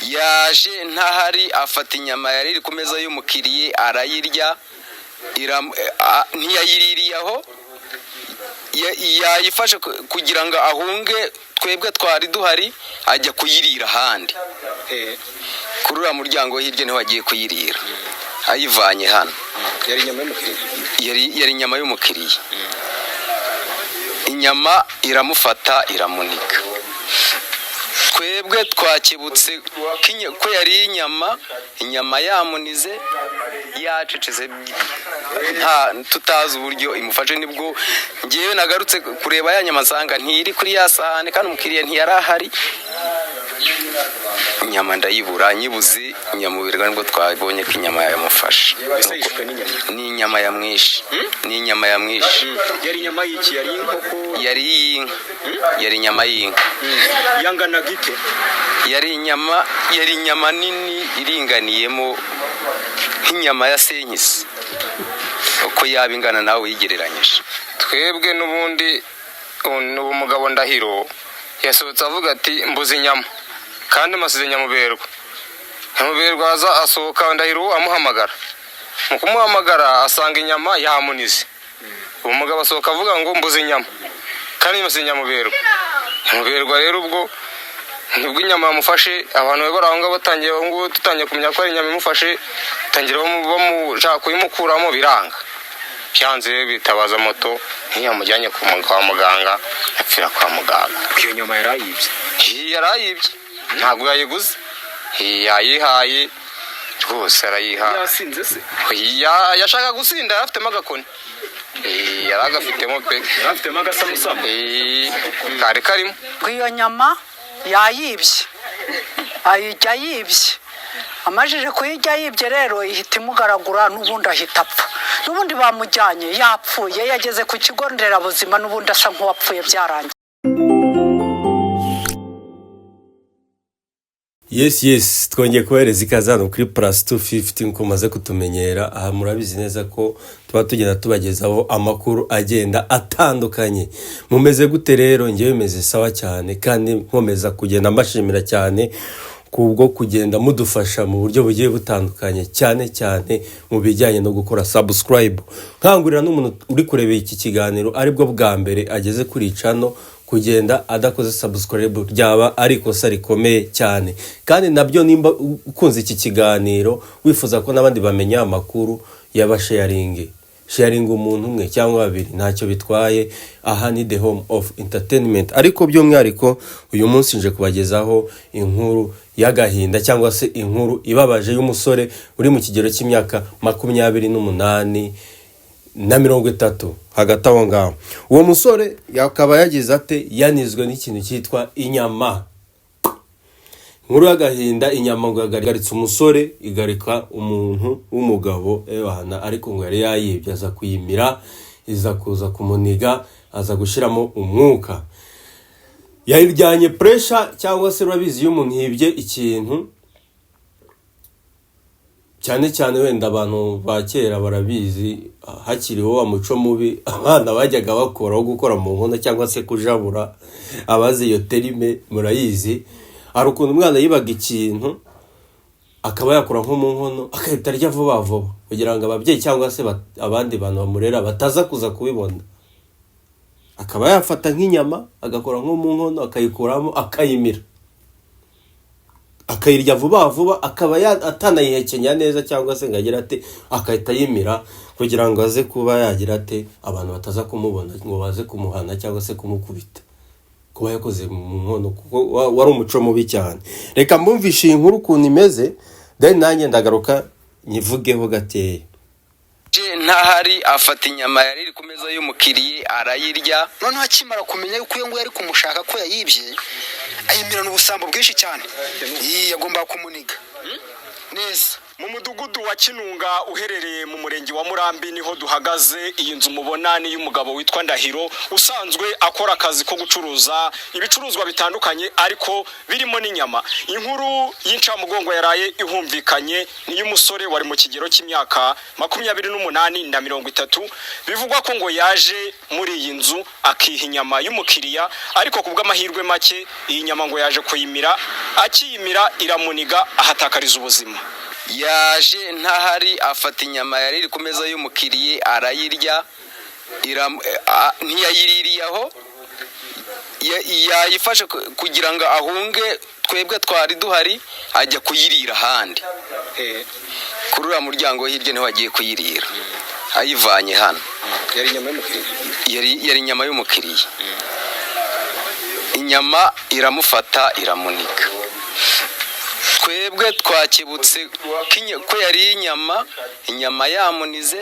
Yaje ntahari, afata inyama yari iri ku meza y'umukiriya arayirya, ntiyayiririye aho, yayifashe kugira ngo ahunge twebwe twari duhari, ajya kuyirira ahandi kuri uriya muryango wo hirya, niho agiye kuyirira ayivanye hano. Yari inyama y'umukiriya? Yari inyama y'umukiriya. Inyama iramufata iramunika. Twebwe twakebutse ko yariye inyama, inyama yamunize, yacecetse, nta tutazi uburyo imufashe. Nibwo ngewe nagarutse kureba ya nyama, nsanga ntiri kuri ya sahane, kandi umukiriya ntiyari ahari. Inyama ndayibura, nyibuze nyamuberwa, nibwo twabonye ko inyama yamufashe. Mbese yishwe n'inyama? Ni inyama yamwishe, ni inyama yamwishe. Yari inyama y'iki? Yari inkoko? Yari iy'inka, yari inyama y'inka. Yanganaga ite? Yari inyama nini iringaniyemo nk'inyama ya senkisi, uko yaba ingana nawe uyigereranyije. Twebwe n'ubundi ubu mugabo Ndahiro yasohotse avuga ati: "Mbuze inyama kandi masize Nyamuberwa." Nyamuberwa aza asohoka, Ndahiro amuhamagara. Mu kumuhamagara asanga inyama yamunize. Uwo mugabo asohoka avuga ngo: "Mbuze inyama kandi masize Nyamuberwa." Nyamuberwa rero ubwo nibwo inyama yamufashe. Abantu bari aho ngaho batangiye, ubu ngubu dutangiye kumenya ko ari inyama imufashe, batangira bamushaka kuyimukuramo, biranga. Byanze bitabaza moto, ntiyamujyanye kwa muganga, apfira kwa muganga. Iyo nyama yari ayibye? Yari ayibye, ntabwo yayiguze, yayihaye rwose arayiha. Yasinze se? Yashaka gusinda, yari afitemo agakoni, yari agafitemo pe. Yari afitemo agasamusamu? Kari karimo. Ngo iyo nyama yayibye, ayirya yibye. Amajije kuyirya yibye rero, ihita imugaragura, n'ubundi ahita apfa. N'ubundi bamujyanye yapfuye, yageze ku kigo nderabuzima n'ubundi asa nk'uwapfuye, byarangiye. Yes, twongeye kubahereza ikaze hano kuri Plus 250 nk'uko mumaze kutumenyera. Aha murabizi neza ko tuba tugenda tubagezaho amakuru agenda atandukanye. Mumeze gute rero? Ngewe meze sawa cyane, kandi nkomeza kugenda mbashimira cyane kubwo kugenda mudufasha mu buryo bugiye butandukanye, cyane cyane mu bijyanye no gukora subscribe. Nkangurira n'umuntu uri kureba iki kiganiro aribwo bwa mbere ageze kuri channel, kugenda adakoze subscribe byaba ari ikosa rikomeye cyane. Kandi nabyo, nimba ukunze iki kiganiro, wifuza ko n'abandi bamenya amakuru, yaba sharingi, sharinga umuntu umwe cyangwa babiri, ntacyo bitwaye. Aha ni the home of entertainment, ariko by'umwihariko uyu munsi nje kubagezaho inkuru y'agahinda cyangwa se inkuru ibabaje y'umusore uri mu kigero cy'imyaka 28 na 30, hagati aho ngaho. Uwo musore akaba yagize ate? Yanizwe n'ikintu cyitwa inyama. Inkuru y'agahinda, inyama ngo yagaritse umusore, igarika umuntu w'umugabo ebana, ariko ngo yari yayibye, aza kuyimira, iza kuza kumuniga, aza gushyiramo umwuka. Yayiryanye pressure, cyangwa se urabizi iyo umuntu yibye ikintu, cyane cyane wenda abantu ba kera barabizi, hakiriho wa muco mubi abana bajyaga bakora wo gukora mu nkono cyangwa se kujabura. Abazi iyo terme murayizi. Hari ukuntu umwana yibaga ikintu akaba yakora nko mu nkono, agahita arya vuba vuba kugira ngo ababyeyi cyangwa se abandi bantu bamurera bataza kuza kubibona. Akaba yafata nk'inyama, agakora nko mu nkono, akayikuramo, akayimira, akayirya vuba vuba, akaba atanayihekenya neza cyangwa se ngo agire ate, agahita ayimira kugira ngo aze kuba yagira ate, abantu bataza kumubona ngo baze kumuhana cyangwa se kumukubita kuba yakoze mu nkono, kuko wari umuco mubi cyane. Reka mbumvishe iyi nkuru ukuntu imeze, then nanjye ndagaruka nyivugeho gakeya. Ntahari, afata inyama yari iri ku meza y'umukiriya arayirya. Noneho akimara kumenya yuko uyu nguyu ari kumushaka, ko yayibye, ayimirana ubusambo bwinshi cyane. Yagombaga kumuniga neza. Mu mudugudu wa Kinunga uherereye mu murenge wa Murambi niho duhagaze. Iyi nzu mubona ni y'umugabo witwa Ndahiro, usanzwe akora akazi ko gucuruza ibicuruzwa bitandukanye, ariko birimo n'inyama. Inkuru y'incamugongo yaraye ihumvikanye ni y'umusore wari mu kigero cy'imyaka 28 na 30, bivugwa ko ngo yaje muri iyi nzu akiha inyama y'umukiriya, ariko ku bw'amahirwe make iyi nyama ngo yaje kuyimira, akiyimira iramuniga, ahatakariza ubuzima. Yaje ntahari, afata inyama yari iri ku meza y'umukiriya arayirya, ntiyayiririye aho, yayifashe kugira ngo ahunge twebwe twari duhari, ajya kuyirira ahandi kuri uriya muryango wo hirya, niho agiye kuyirira ayivanye hano. Yari inyama y'umukiriya? Yari inyama y'umukiriya. Inyama iramufata iramunika. Twebwe twakebutse ko yariye inyama, inyama yamunize,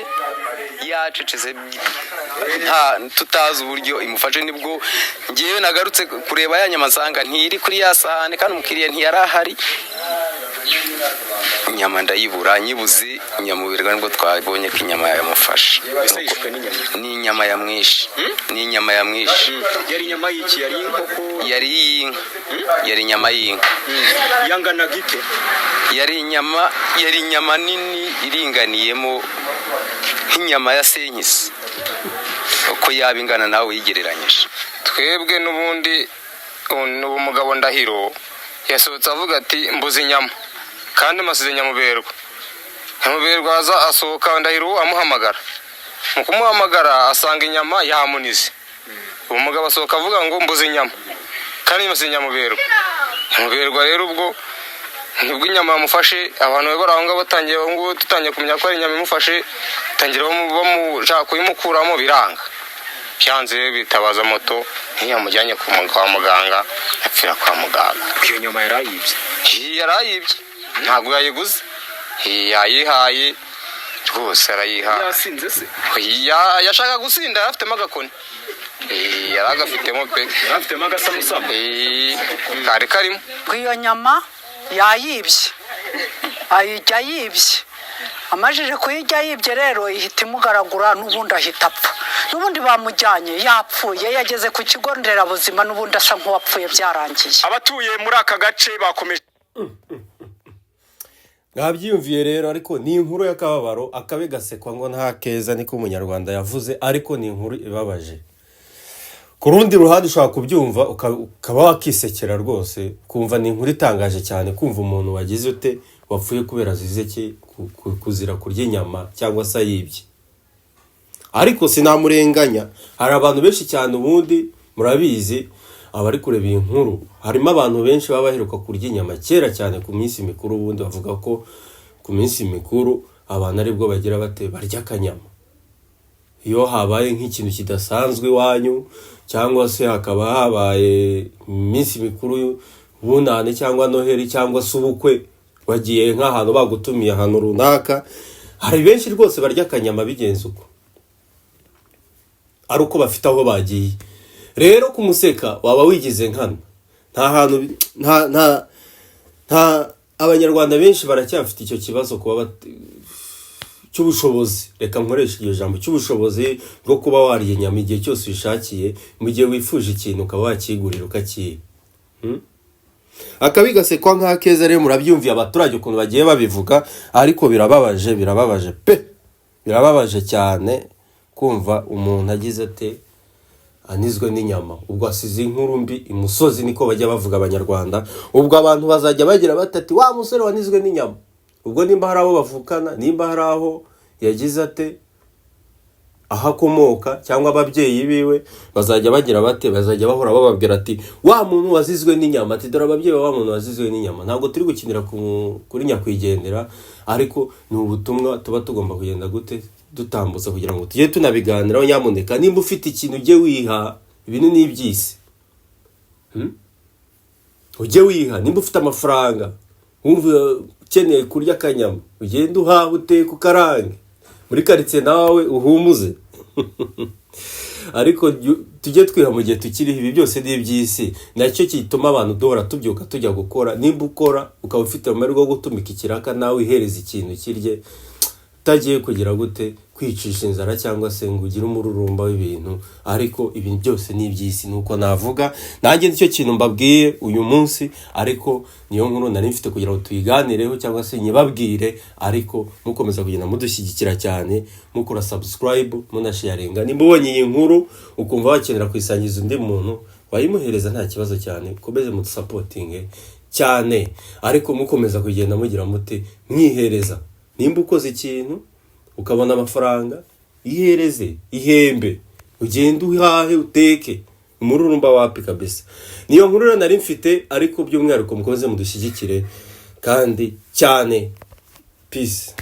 yacecetse, nta tutazi uburyo imufashe. Nibwo ngewe nagarutse kureba ya nyama, nsanga ntiri kuri ya sahane, kandi umukiriya ntiyari ahari. Inyama ndayibura. Nyibuze nyamuberwa, nibwo twabonye ko inyama yamufashe. Ese yishwe n'inyama? Ni inyama yamwishe, ni inyama yamwishe. Yari inyama y'iki? Yari inkoko? Yari iy'inka, yari inyama y'inka. Yanganaga ite? Yari inyama nini iringaniyemo nk'inyama ya senkisi, uko yaba ingana nawe uyigereranyije. Twebwe n'ubundi ubu mugabo Ndahiro yasohotse avuga ati: "Mbuze inyama kandi masize Nyamuberwa." Nyamuberwa aza asohoka, Ndahiro amuhamagara. Mu kumuhamagara asanga inyama yamunize. Uwo mugabo asohoka avuga ngo: "Mbuze inyama kandi masize Nyamuberwa." Nyamuberwa rero ubwo nibwo inyama yamufashe. Abantu bari aho ngaho batangiye, ubu ngubu dutangiye kumenya ko ari inyama imufashe, batangira bamushaka kuyimukuramo, biranga. Byanze bitabaza moto, ntiyamujyanye kwa muganga, apfira kwa muganga. Iyo nyama yari ayibye? Yarayibye, ntabwo yayiguze, yayihaye rwose, arayiha. Yasinze se? Yashaka gusinda, yari afitemo agakoni, yari agafitemo pe. Yari afitemo agasamusamu? Kari karimo. Ngo iyo nyama yayibye, ayirya yibye. Amajije kuyirya yibye rero, ihita imugaragura, n'ubundi ahita apfa. N'ubundi bamujyanye yapfuye, yageze ku kigo nderabuzima n'ubundi asa nk'uwapfuye, byarangiye. Abatuye muri aka gace bakomeje Mwabyiyumviye rero, ariko ni inkuru y'akababaro. Akabi gasekwa ngo nta keza, niko umunyarwanda yavuze, ariko ni inkuru ibabaje. Ku rundi ruhande ushobora kubyumva ukaba wakisekera rwose, kumva ni inkuru itangaje cyane, kumva umuntu wagize ute, wapfuye kubera azize ki, kuzira kurya inyama cyangwa se ayibye. Ariko sinamurenganya, hari abantu benshi cyane, ubundi murabizi abari kureba iyi nkuru, harimo abantu benshi baba baheruka kurya inyama kera cyane ku minsi mikuru. Ubundi bavuga ko ku minsi mikuru abantu aribwo bagira bate, barya akanyama. Iyo habaye nk'ikintu kidasanzwe iwanyu, cyangwa se hakaba habaye iminsi mikuru, bunane cyangwa Noheli cyangwa se ubukwe, wagiye nk'ahantu bagutumiye ahantu runaka, hari benshi rwose barya akanyama bigenze uko, ari uko bafite aho bagiye. Rero kumuseka waba wigize nkana. Nta hantu nta abanyarwanda benshi baracyafite icyo kibazo kuba cy'ubushobozi, reka nkoreshe iryo jambo, cy'ubushobozi bwo kuba warya inyama igihe cyose ubishakiye, mu gihe wifuje ikintu ukaba wakigurira ukakiha. Akabi gasekwa nk'akeza. Rero murabyumviye abaturage ukuntu bagiye babivuga, ariko birababaje, birababaje pe, birababaje cyane kumva umuntu agize ate, anizwe n'inyama. Ubwo asize inkuru mbi imusozi, niko bajya bavuga abanyarwanda. Ubwo abantu bazajya bagira batati: "Wa musore wanizwe n'inyama." Ubwo nimba hari abo bavukana, nimba hari aho yagize ate, aho akomoka cyangwa ababyeyi biwe, bazajya bagira bate, bazajya bahora bababwira ati: "Wa muntu wazizwe n'inyama," ati: "Dore ababyeyi ba wa muntu wazizwe n'inyama." Ntabwo turi gukinira kuri nyakwigendera, ariko ni ubutumwa tuba tugomba kugenda gute, dutambutsa kugira ngo tujye tunabiganiraho. Nyamuneka nimba ufite ikintu ujye wiha, ibintu ni iby'isi. Ujye wiha, nimba ufite amafaranga wumva ukeneye kurya akanyama, ugende uhahe, uteke, ukarange muri karitsiye nawe uhumuze. Ariko tujye twiha mu gihe tukiriho, ibi byose ni iby'isi. Nacyo gituma abantu duhora tubyuka tujya gukora. Nimba ukora ukaba ufite amahirwe yo gutumika ikiraka, nawe wihereza ikintu kirye, utagiye kugira gute, kwicisha inzara cyangwa se ngo ugire umururumba w'ibintu. Ariko ibintu byose ni iby'isi, nuko navuga nanjye nicyo kintu mbabwiye uyu munsi. Ariko niyo nkuru nari mfite kugira ngo tuyiganireho cyangwa se nyibabwire. Ariko mukomeza kugenda mudushyigikira cyane, mukora subscribe, munasharinga. Nimba ubonye iyi nkuru ukumva wakenera kuyisangiza undi muntu, wayimuhereza, nta kibazo cyane. Ukomeze mudusupportinge cyane, ariko mukomeza kugenda mugira muti mwihereza. Nimba ukoze ikintu ukabona amafaranga, ihereze, ihembe, ugende uhahe, uteke. Umururumba wapi kabisa. Niyo nkuru rero nari mfite, ariko by'umwihariko mukomeze mudushyigikire kandi cyane. Peace.